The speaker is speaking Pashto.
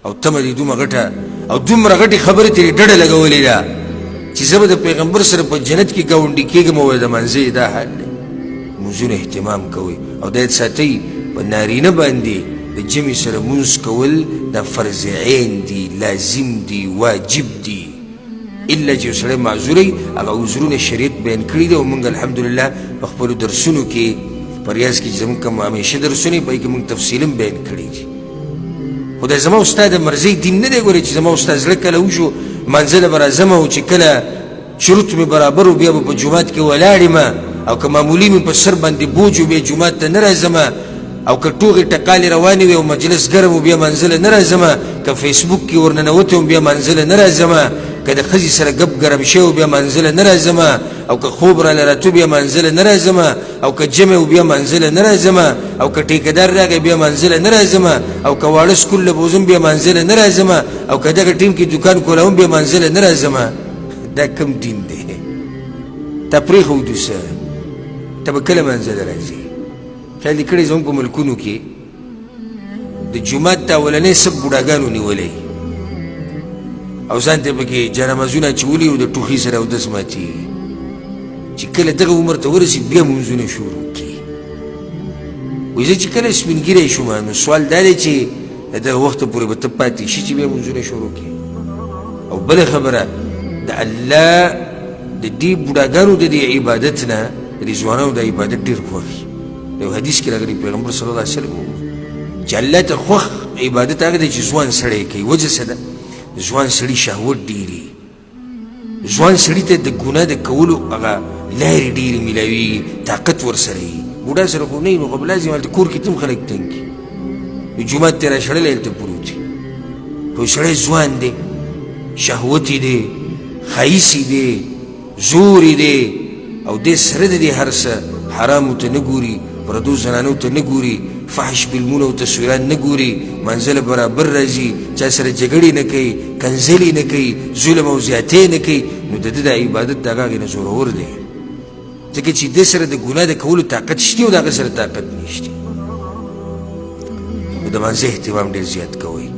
او تمه دې دومره غټه او دومره غټې خبرې ترې ډډه لګولې ده چې زه به د پیغمبر سره په جنت کې ګاونډي کېږم او د منځې دا حال دی. لمونځونه اهتمام کوئ او دا یاد ساتئ، په نارینه باندې د جمع سره لمونځ کول دا فرض عین دی، لازم دی، واجب دی، الا چې یو سړی معذور وي. هغه عذرونه شریعت بیان کړي دي او موږ الحمدلله په خپلو درسونو کې په ریاض کې چې زموږ کوم همیشه درسونه په هغې کې موږ تفصیلا بیان کړي دي. خو دا زما او ستا د مرضۍ دین نه دی. ګورې چې زما او ستا زړه کله وشو لمانځه له به راځم، او چې کله چرت مې برابر و بیا به په جومات کې ولاړ یم، او که معمولي مې په سر باندې بوج و بیا جومات ته نه راځم، او که ټوغې ټقالې روانې وي او مجلس ګرم و بیا منزله نه راځم، که فیسبوک کې ورننوتی وم بیا منزله نه راځم، که د ښځې سره ګپ ګرم شوی و بیا منزله نه راځم، او که خوب راله راتو بیا منزله نه راځم، او که جمع و بیا منزله نه راځم، او که ټیکهدار راغی بیا منزله نه راځم، او که واړه سکول له بوځم بیا منزله نه راځم، او که دغه ټیم کې دوکان کولاوم بیا منزله نه راځم. دا کوم دین دی؟ تا پرېښودو څه، ته به کله منزله راځې؟ خیال دې کړی زموږ په ملکونو کې د جومات د اولنی صف بوډاګانو نیولی او ځان ته پکې جنمازونه اچولي او د ټوخي سره اودس ماتېږي. چې کله دغه عمر ته ورسي بیا لمونځونه شروع کړي. وایي زه چې کله سپین ږیری شوم نو سوال دا دی چې د دغه وخته پورې به ته پاتې شي چې بیا لمونځونه شروع کړي. او بله خبره، د الله د دې بوډاګانو د دې عبادت نه د دې ځوانانو د عبادت ډېر خوښ. یو حدیث کې راغلي پیغمبر صلی الله علیه وسلم چې الله ته خوښ عبادت هغه دی چې ځوان سړی کوي. وجه څه ده؟ ځوان سړي شهوت ډېري، ځوان سړي ته د ګناه د کولو هغه لارې ډېرې میلاویږي، طاقت ورسره وي. بوډا سره خو نه وي، نو خو به لازم هلته کور کې تم خلک تنګ کړي، نو جومات ته راشړلی هلته پروت وي. خو سړی ځوان دی، شهوت یې دی، ښایست یې دی، زور یې دی، او دی سره د دې هر څه حرامو ته نه ګوري، پردو زنانو ته نه ګوري، فحش فلمونه او تصویران نه ګوري، منزله برابر راځي، چا سره جګړې نه کوي، کنځلې نه کوي، ظلم او زیاتی نه کوي، نو د ده د عبادت د هغه نه زورور دی، ځکه چې ده سره د ګناه د کولو طاقت شته او د هغه سره طاقت نشته. نو د لمانځه اهتمام ډېر زیات کوئ.